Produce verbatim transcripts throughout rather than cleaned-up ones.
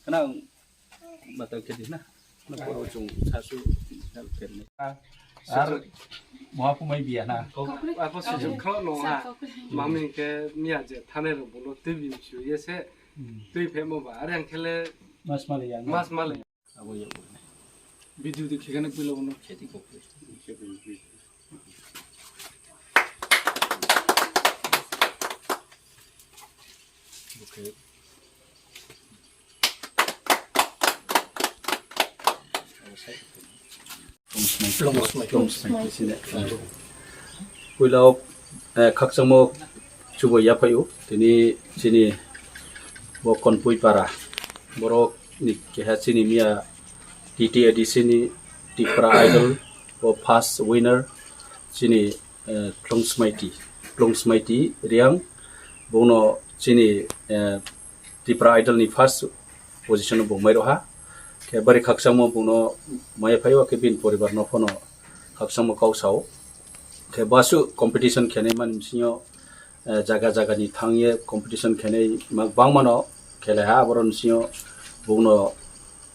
Kana mata kedi na. Na poro chung sasu help kedi. Ar moha pumai biya na. Ako sujung kho no ha. Mami ke miya je thane ro bolo tui bim chu ye se. Tui phe mo ba. Are ang khele mas male ya. Mas male. Abo ya. Video di khegana pilo no. Kheti ko. Okay. Puila o, eh, khakchangmo chubai yaphaio tini chini bo Konpui para borok ni keha chini miya T T A D C ni Tipra Idol o first winner chini eh, Plungsmaiti, Plungsmaiti Riang, bono chini, eh, Tipra Idol ni first position bo mai roha. Khe bari khakchangmo bono mai phaio, khe bini poribar no phano khakchangmo kau sao. Khe basu competition khenai mani bisingo, eh, jaga jaga ni thangye competition khenai ma-, bangmano khelai ha, aboroni bisingo bono,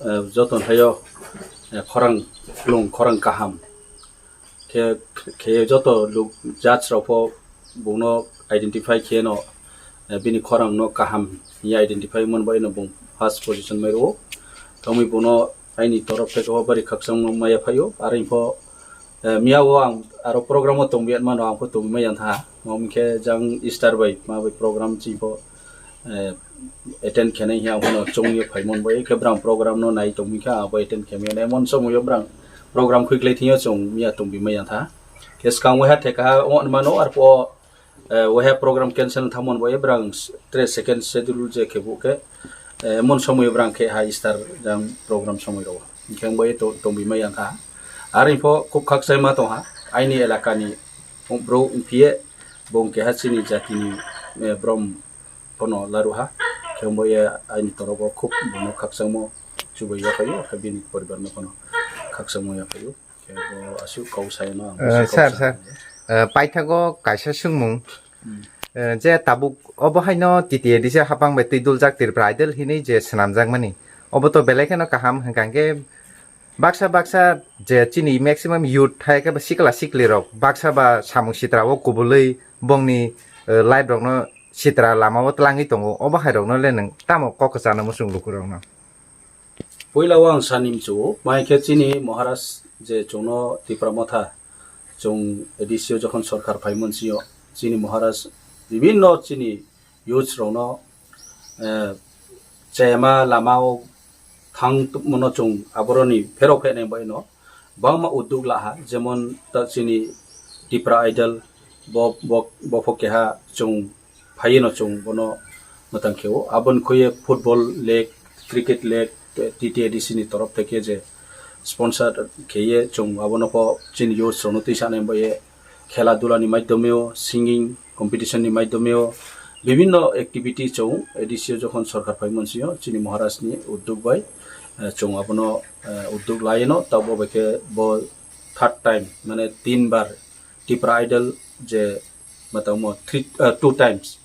eh, joto hayo, eh, khorang plung, khorang kaham. Khe, khe joto luk judge rok pho bungno identify khe no, eh, bini khorang no kaham hwnwi identify mon bai no bung first position mai rwo. Tongwi bono aini torop theke o bari khakchangno maya phaio. Aro pho, eh, miya o ang aro program o tongbi mano, ang pho tongbi maya tha. Mom khe jang Easter bai ma bai program chi pho eh, attend khenai hiya bono chongwi phaimon bo, khe brang program no nai tongwi kha, abo attend khe maya emon somoyo brang program khuiklai thingyo chong miya tongbi maya tha. Khe swkang waiha theka ha on mano, arpho, eh, waiha program cancel thamon bo, brang tre second schedule je khe bo khe, eh, emon somoyo brang khe ha Easter jang program somoi rwo. Hingkhe bo to-, tongbi maya kha. Ar pho khub khakchai ma tongha, aini elaka ni bro wngphiye, bo wngkhe ha chini jati ni, eh, brom, bono laruha, khe bo ye aini torobo khub bono khakchangmo chubai yaphaio, khe bini poribar no bono khakchangmo yaphaio, khe bo aswk kau saino ang Eh, sir, sir. Eh, paithago kaisa swngmung. Eh, je tabuk obo haino T T A D C hapang bai twi duljak Tripura Idol hinwi je swnamjakmani, obo to belai kheno kaham, hwnkha hwnkhe baksa baksa je chini maximum youth hai khe ba sikla sikli rok baksa ba samung sitra o kubulwi bongni, eh, life rokno sitra lama o twlangwi tongo, obo hai rokno le nwng tamo kok kwchana muchung luku rokno? Puila o ang sani mchu, mai khe chini Maharaj je chwngno Tipra Motha, chwng A D C o jokhon sorkar phaimon sio, chini Maharaj bibinno chini youths rokno, eh, chayama lama o thang tongmano chwng aboroni pherok phainai bai no bangma udduk laha, jemon ta chini Tipra Idol bo, bo, bo pho keha chwng phaiye no chwng bono mwtang khe o. Aboni khuye football league, cricket league, T T A D C ni torof theke je sponsor kheye chwng abono pho chini youths rokno twi sanai bai khela dula ni maidhyome o, singing competition ni maidhyome o, bibinno activity chwng A D C o jokhon sorkar phaimon sio chini Maharaj ni udduk bai, eh, chwng abono, eh, udduk laino, tabo bai khe bo third time, mane tin bar Tipra Idol je matangmo three, eh, two times.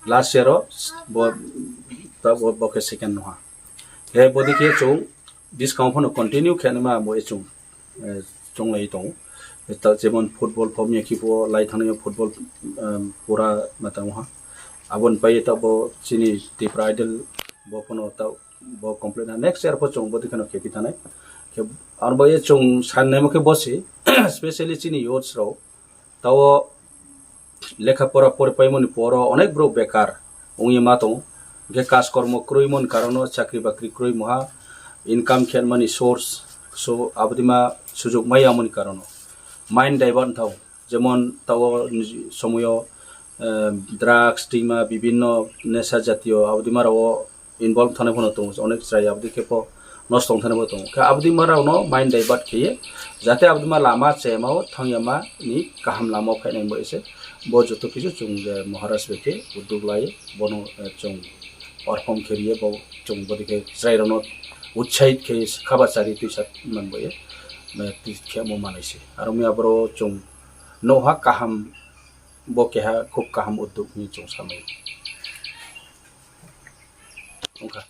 Last year o bo, ta bo, bo khe second noha. He bodi khe chwng buskang phano continue khe ma bo e chwng, eh, chwng lai tongo. Ta jemon football pho miya khe bo lai thangnaio football, em, pura matangmo ha. Aboni pai ta bo chini Tipra Idol bo phano ta bo complete na next year pho chwng bodi kheno khe pi thanai. Khe aro bo e chwng san naimo khe bo se specially chini youths rok. Tao lekha pora poripaimani poro onek borok bekar wngwi ma tongo. Hwnkhe kaj kormo kwrwimani karono chakri bakri kwrwi moha income khenmani source, so abodima sujok maya wngmani karono mind divert wngthao. Jemon tao somoyo, eh, drugs, twima, bibinno nesa jatiyo abodima rao involve thangnaifano tongo, onek chwrai abodikhe pho nosto wngthangnaifano tongo. Khe abodima rokno mind divert kheye, jate abodima lama chayamao thangyamani kaham lamao phainai bo ese. Bo joto kisu chwng je Maharaj bai khe udduk lai, bono, eh, chwng perform khe riye, bo chwng bodikhe chwrairokno utsahit khe khabachari twisa manbaye, eh, twi khe omo manai se. Aro mi aboro chwng noha kaham, bo keha khub kaham udduk hinwi chwng samai. wngkha.